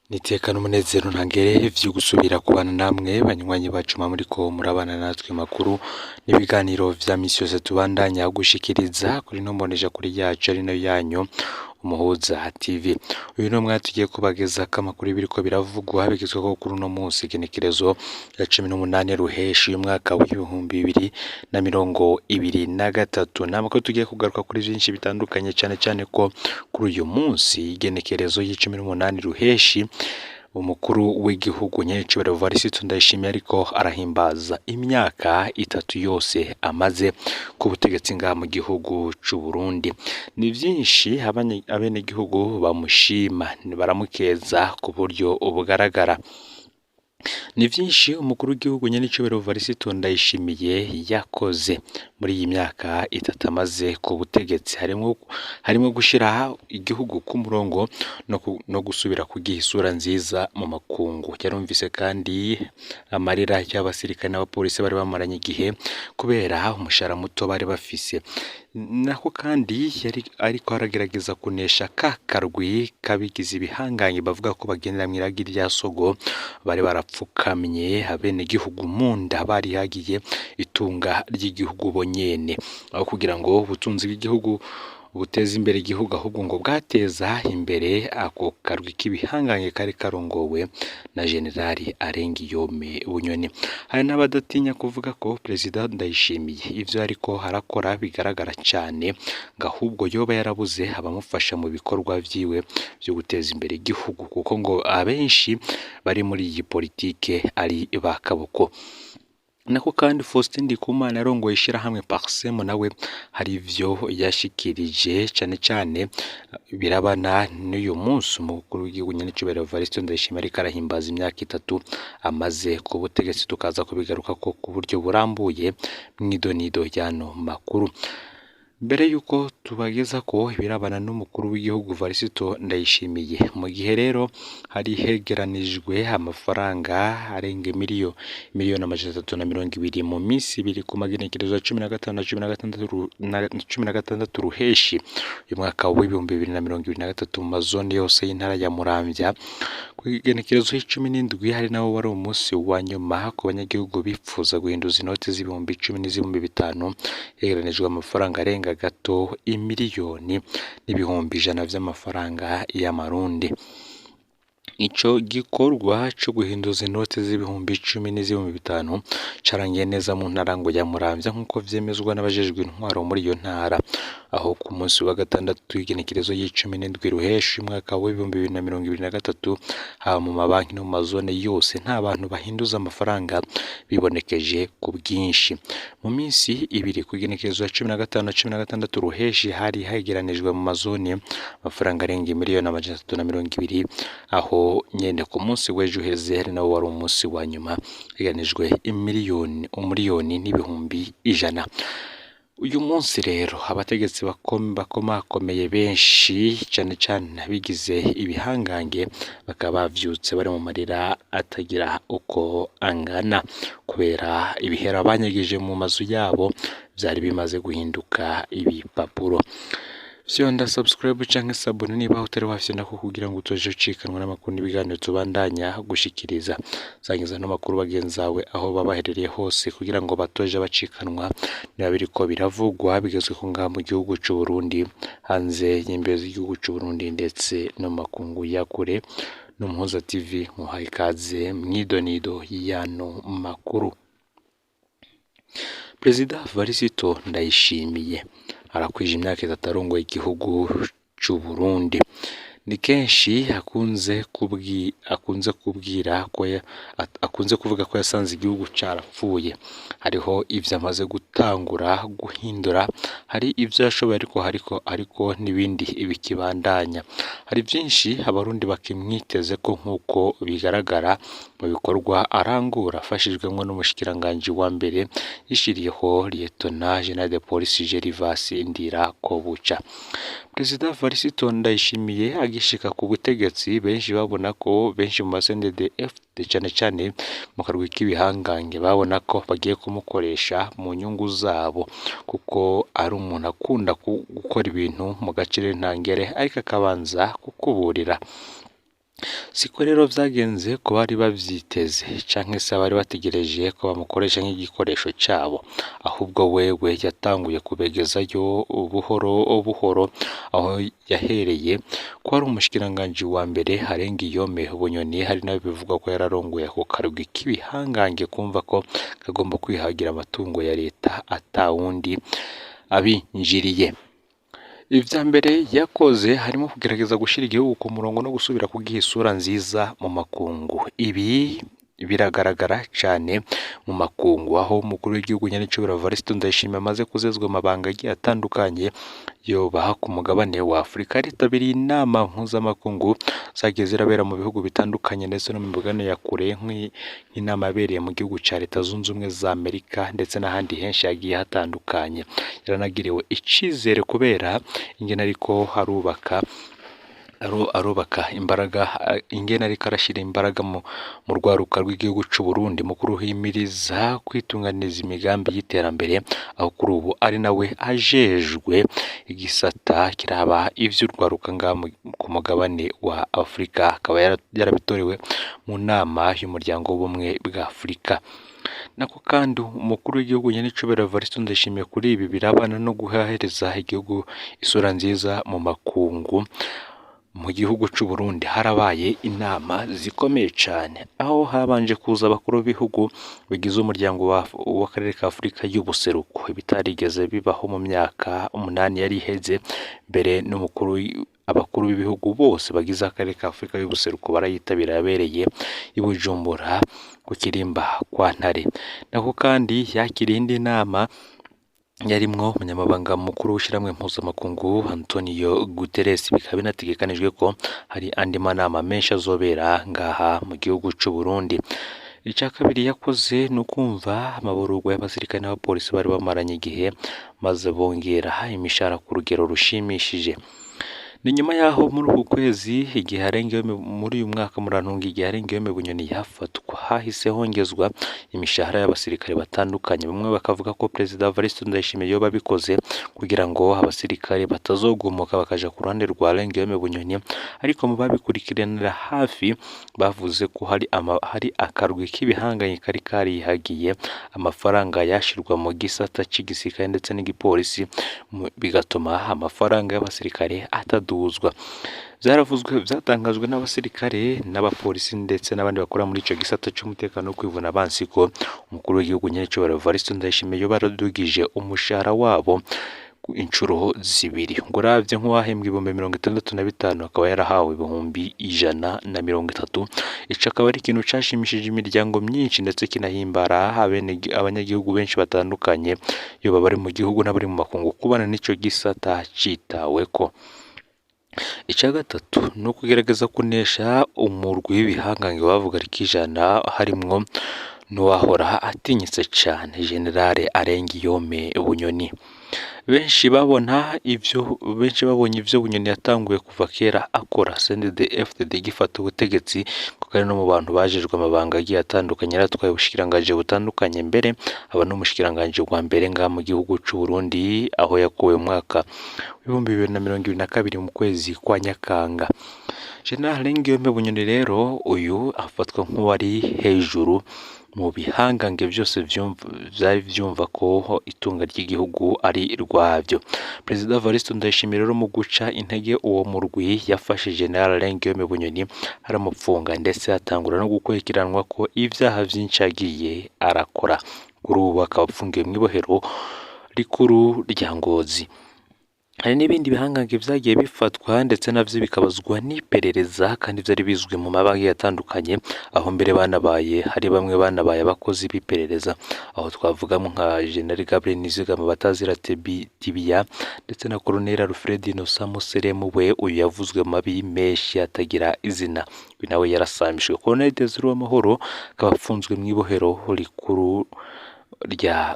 N'iteka n'umunezero ntangere vyo gusubira kubana namwe banywanyi bacu muriko murabana natwe makuru n'ibiganiro vya misi yose tubandanya gushikiriza kuri ino mboneshakure yacu ari nayo yanyu Umuhuza TV. Uyu ni umwanya tugiye kubagezako amakuru y'ibiriko biravugwa bigezweho kuri uno munsi igenekerezo rya 18 Ruheshi umwaka w'2023. Ni amakuru tugiye kugaruka kuri vyinshi bitandukanye cane cane ko kuri uyu munsi igenekerezo y'18 Ruheshi umukuru w'igihugu nyenicubahiro Evariste Ndayishimiye ariko arahimbaza imyaka 3 yose amaze ku butegetsi ngaha mu gihugu c'Uburundi. Ni vyinshi abenegihugu bamushima, baramukeza ku buryo bugaragara. Ni vyinshi umukuru w'igihugu nyenicubahiro Evariste Ndayishimiye yakoze muri iyi myaka 3 amaze ku butegetsi, harimwo gushira igihugu ku murongo no gusubira kugiha isura nziza mu makungu. Yarumvise kandi amarira y'abasirikare n'abapolisi bari bamaranye igihe kubera umushahara muto bari bafise. Nako kandi yari ariko aragerageza kunesha ka karwi k'abigize ibihangange bavuga ko bagendera mw'iragi rya sogo, bari barapfukamye abenegihugu munda barihagiye itunga ry'igihugu bo nyene, aho kugira ngo ubutunzi bw'igihugu buteze imbere igihugu ahubwo ngo bwateza imbere ako karwi k'ibihangange kari karongowe na Generali Arengiyome Bunyoni. Hari n'abadatinya kuvuga ko Perezida Ndayishimiye ivyo ariko arakora bigaragara cane, ngo ahubwo yoba yarabuze abamufasha mu bikorwa vyiwe vyo guteza imbere igihugu, kuko ngo abenshi bari muri iyi politike ari ba kaboko. Nako kandi Faustin Ndikumana yarongoye ishirahamwe Parsem nawe hari ivyo yashikirije cane cane birabana n'uyu munsi umukuru w'igihugu nyenicubahiro Evariste Ndayishimiye ariko arahimbaza imyaka 3 amaze ku butegetsi, tukaza kubigarukako ku buryo burambuye mw'idonido y'ano makuru. Mbere yuko tubagezako ibirabana n'umukuru w'igihugu Evariste Ndayishimiye, mu gihe rero hari hegeranijwe amafaranga arenga miliyoni 320 mu minsi ibiri ku magenekerezo ya 15 na 16 Ruheshi uyu mwaka w'2023 mu mazone yose y'intara ya Muramvya. Ku igenekerezo y'17 hari nawo wari umunsi wa nyuma ku banyagihugu bipfuza guhinduza inoti z'ibihumbi 10 n'iz'ibihumbi 5, hegeranijwe amafaranga arenga gato imiliyoni n'ibihumbi 100 vy'amafaranga y'amarundi. Ico gikorwa co guhinduza inoti z'ibihumbi 10 n'iz'ibihumbi 5 carangiye neza mu ntara ngo ya Muramvya nk'uko vyemezwa n'abajejwe intwaro muri iyo ntara, aho ku munsi wa gatandatu w'igenekerezo y'17 Ruheshi umwaka w'2023 haba mu mabanki no mu mazone yose nta bantu bahinduza amafaranga bibonekeje ku bwinshi. Mu minsi ibiri ku igenekerezo ya 15 na 16 Ruheshi hari hegeranijwe mu mazone amafaranga arenga miliyoni 320, aho nyene ku munsi w'ejo uheze ari nawo wari umunsi wa nyuma hegeranijwe umiliyoni n'ibihumbi 100. Uyu munsi rero abategetsi bakomakomeye benshi cane cane abigize ibihangange bakaba bavyutse bari mu marira atagira uko angana kubera ibihera banyegije mu mazu yabo vyari bimaze guhinduka ibipapuro. Fyonda subscribe canke sabone niba utari wafyondako kugira ngo utoje ucikanwa n'amakuru n'ibiganiro tubandanya gushikiriza. Sangiza no makuru bagenzawe aho baba baherereye hose kugira ngo batoje bacikanwa niba biriko biravugwa bigezweho ngaha mu gihugu c'Uburundi, hanze y'imbibe z'igihugu c'Uburundi ndetse no mu makungu ya kure. N'Umuhuza TV muhaye ikaze mw'idonido y'ano makuru. Perezida Evariste Ndayishimiye arakwije imyaka 3 arongoye igihugu c'Uburundi. Ni kenshi akunze kubwira ko akunze kuvuga ko yasanze igihugu carapfuye. Hariho ivyo amaze gutangura guhindura, hari ivyo yashoboye ariko n'ibindi bikibandanya. Hari vyinshi abarundi bakimwitezeko nk'uko bigaragara mu bikorwa arangura afashijwemwo n'umushikiranganji wa mbere yishiriyeho Lieutenant General de Police Gervas Ndirakobuca. Perezida Evariste Ndayishimiye agishika ku butegetsi benshi babona ko benshi mu ba CNDD-FDD cane cane mu karwi k'ibihangange babona ko bagiye kumukoresha mu nyungu zabo, kuko ari umuntu akunda gukora ibintu mu gaciro ntangere ariko akabanza kukuburira. Siko rero vyagenze ku bari bavyiteze canke se abari bategereje ko bamukoresha nk'igikoresho cabo, ahubwo wewe yatanguye kubegezayo buhoro buhoro, aho yahereye ko ari umushikiranganji wa mbere Arengiyome Bunyoni, hari nawe bivugwa ko yararongoye ako karwi k'ibihangange kumva ko kagomba kwihagira amatungo ya leta atawundi abinjiriye. Ivya mbere yakoze harimo kugerageza gushira igihugu ku murongo no gusubira kugiha isura nziza mu makungu. Ibi biragaragara cane mu makungu, aho umukuru w'igihugu nyen'icubahiro Evariste Ndayishimiye amaze kuzezwa amabanga agiye atandukanye yoba ku mugabane wa Afurika. Yaritabiriye inama mpuzamakungu zagiye zirabera mu bihugu bitandukanye ndetse no mu migabane ya kure, nk'inama yabereye mu gihugu ca Leta Zunze Ubumwe za Amerika ndetse n'ahandi henshi hagiye hatandukanye. Yaranagiriwe icizere kubera ingene ariko arubaka imbaraga, ingene ariko arashira imbaraga mu rwaruka rw'igihugu c'u Burundi mu kuruhimiriza kwitunganiriza imigambi y'iterambere, aho kuri ubu ari nawe ajejwe igisata kiraba ivy'urwaruka ngaha ku mugabane wa Afurika, akaba yarabitorewe mu nama y'umuryango w'ubumwe bwa Afurika. Nako kandi umukuru w'igihugu nyen'icubahiro Evariste Ndayishimiye kuri ibi birabana no guhahereza igihugu isura nziza mu makungu. Mu gihugu c'u Burundi harabaye inama zikomeye cane, aho habanje kuza abakuru b'ibihugu bigize umuryango w'akarere ka Afurika y'ubuseruko, ibitarigeze bibaho mu myaka 8 yari iheze. Mbere n'umukuru abakuru b'ibihugu bose bagize akarere ka Afurika y'ubuseruko barayitabira, yabereye i Bujumbura ku Kirimba kwa Ntare. Nako kandi yakiriye indi nama yarimwo umunyamabanga mukuru w'ishirahamwe mpuzamakungu Antonio Guterres. Bikaba binategekanijwe ko hari andi manama menshi azobera ngaha mu gihugu c'u Burundi. Ica kabiri yakoze ni ukumva amaborogo y'abasirikare n'abapolisi bari bamaranye igihe, maze bongera imishahara ku rugero rushimishije. Ni nyuma yaho muri uku kwezi igihe Arengiyome muri uyu mwaka murantunga igihe Arengiyome Bunyoni yafatwa, hahise hongezwa imishahara y'abasirikare batandukanye. Bamwe bakavuga ko Perezida Evariste Ndayishimiye yoba abikoze kugira ngo abasirikare batazogumuka bakaja ku ruhande rwa Arengiyome Bunyoni, ariko mu babikurikiranira hafi bavuze ko hari akarwi k'ibihangange kari karihagiye amafaranga yashirwa mu gisata c'igisirikare ndetse n'igipolisi, bigatuma amafaranga y'abasirikare ataduzwa. Vyaravuzwe, vyatangajwe n'abasirikare n'abapolisi ndetse n'abandi bakora muri ico gisata c'umutekano wo kwivuna abansi ko umukuru w'igihugu nyen'icubahiro Evariste Ndayishimiye yoba yaradugije umushahara wabo incuro 2. Ngo uravye nk'uwahembwa 65,000 akaba yarahawe 130,000. Ico akaba ari ikintu cashimishije imiryango myinshi ndetse kinahimbara abanyagihugu benshi batandukanye, yoba bari mu gihugu n'abari mu makungu, kubana n'ico gisata citaweko. Ica gatatu ni ukugerageza kunesha umurwi w'ibihangange bavuga rikijana, harimwo n'uwahora atinyitse cane General Arengiyome Bunyoni. Benshi babonye ivyo Bunyoni yatanguye kuva kera akora CNDD-FDD igifata ubutegetsi, kuko ari no mu bantu bajejwe amabanga agiye atandukanye, yaratwaye ubushikiranganji butandukanye, mbere aba n'umushikiranganji wa mbere ngaha mu gihugu c'u Burundi, aho yakuwe mu mwaka w'2022 mu kwezi kwa Nyakanga. General Arengiyome Bunyoni rero uyu afatwa nk'uwari hejuru mu bihangange byose vyari vyumva ko itunga ry'igihugu ari rwavyo. Perezida Evariste Ndayishimiye rero mu guca intege uwo murwi yafashe General Arengiyome Bunyoni aramupfunga, ndetse atangura no gukurikiranwa ko ivyaha vyinshi yagiye arakora. Kuri ubu akaba apfungiwe mw'ibohero rikuru rya Ngozi. Hari n'ibindi bihangange vyagiye bifatwa ndetse navyo bikabazwa n'iperereza, kandi vyari bizwi mu mabanki atandukanye, aho mbere banabaye hari bamwe banabaye abakozi b'iperereza, aho twavugamo nka General Gabriel Nizigama Batazira Tibiya ndetse na Colonel Alfred Innocent Museremu, we uyu yavuzwe mabi menshi atagira izina, uyu nawe yarasambishwe. Colonel Desire Uwamahoro akaba afunzwe mw'ibohero rikuru rya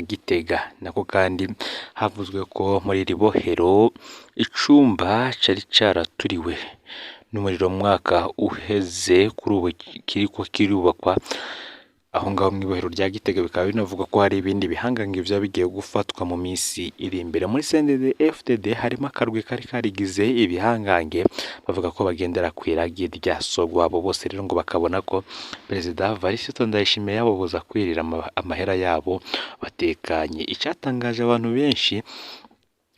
Gitega. Nako kandi havuzwe ko muri iri bohero icumba cari caraturiwe n'umuriro mu mwaka uheze, kuri ubu kiriko kirubakwa Aho ngaho mw'ibohero rya Gitega bikaba binavugwa ko hari ibindi bihangange vyaba bigiye gufatwa mu minsi iri imbere. Muri CNDD FDD harimo akarwi kari karigize ibihangange bavuga ko bagendera kw'iragi rya sogwabo, bose rero ngo bakabona ko Perezida Evariste Ndayishimiye yaboboza kwirira amahera yabo batekanye. Icatangaje abantu benshi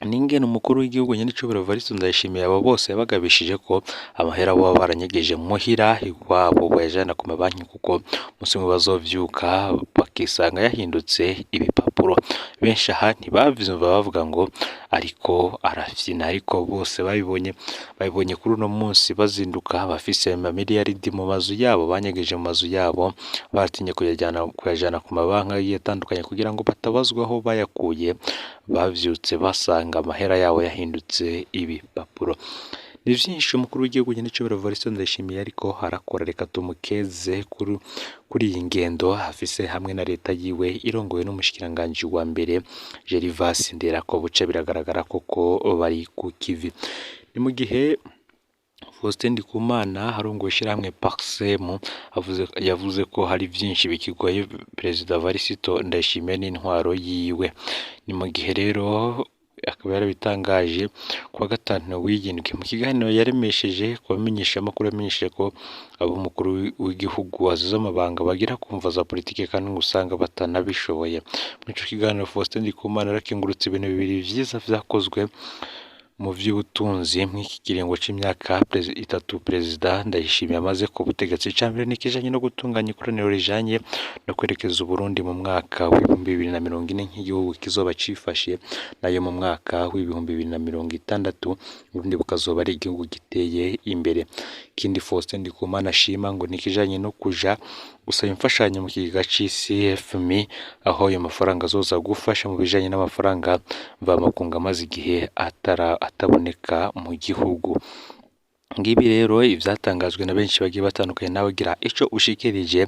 n'ingene umukuru w'igihugu nyenicubahiro Evariste Ndayishimiye abo bose yabagabishije ko amahera boba baranyegeje muhira iwabo boyajana ku mabanki, kuko umunsi umwe bazovyuka bakisanga yahindutse ibipapuro. Benshi aha ntibavyumva bavuga ngo ariko arafyina, ariko bose babibonye kuri uno munsi bazinduka bafise amamiliyaridi mu mazu yabo, banyegeje mu mazu yabo, baratinye kuyajana ku mabanki agiye atandukanye kugira ngo batabazwa aho bayakuye, bavyutse basanga amahera yabo yahindutse ibipapuro. Ni vyinshi umukuru w'igihugu nyenicubahiro Evariste Ndayishimiye ariko arakora, reka tumukeze kuri iyi ngendo afise hamwe na leta yiwe irongowe n'umushikiranganji wa mbere Gervas Nderakobuca, biragaragara koko bari ku kivi. Ni mu gihe Faustin Ndikumana arongoye ishirahamwe PARCEM yavuze ko hari vyinshi bikigoye Perezida Evariste Ndayishimiye n'intwaro yiwe. Ni mu gihe rero akaba yarabitangaje kuwa gatanu w'iyindwi mu kiganiro yaremesheje ku bamenyeshamakuru, yamenyesheje ko abo umukuru w'igihugu azize amabanga bagira kumva za politike kandi ngo usanga batanabishoboye. Muri ico kiganiro Faustin Ndikumana yarakengurutse ibintu bibiri vyiza vyakozwe mu vy'ubutunzi mw'iki kiringo c'imyaka itatu Perezida Ndayishimiye amaze ku butegetsi. Icambere n'ikijanye no gutunganya ikoraniro rijanye no kwerekeza Uburundi mu mwaka w'2040 nk'igihugu kizoba cifashe, nayo mu mwaka w'2060 Uburundi bukazoba ari igihugu giteye imbere. Ikindi Faustin Ndikumana ashima ngo n'ikijanye no kuja gusaba imfashanyo mu kigega c'isi FMI, aho ayo mafaranga azoza gufasha mu bijanye n'amafaranga mvamakungu amaze igihe ataboneka mu gihugu. Ngibi rero ivyatangajwe na benshi bagiye batandukanye, nawe gira ico ushikirije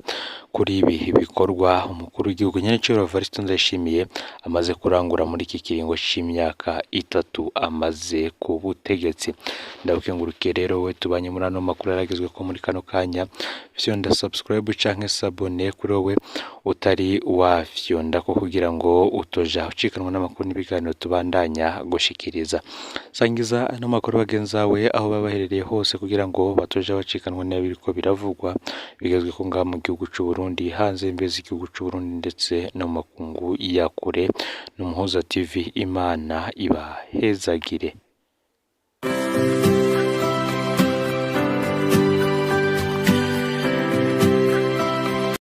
kuri ibi bikorwa umukuru w'igihugu nyenicubahiro Evariste Ndayishimiye amaze kurangura muri iki kiringo c'imyaka itatu amaze ku butegetsi. Ndagukengurukiye rero we tubanye muri ano makuru yaragezwe ko muri kano kanya, fyonda subscribe canke s'abonner kuri wowe utari wafyonda ko kugira ngo utoja ucikanwa n'amakuru n'ibiganiro tubandanya gushikiriza. Sangiza ano makuru bagenzi bawe aho baba baherereye hose kugira ngo batoja bacikanwa n'ibiriko biravugwa bigezwe ko ngaha mu gihugu c'u Burundi, hanze y'imbibe z'igihugu c'u Burundi ndetse no mu makungu ya kure. N'Umuhuza TV, Imana ibahezagire.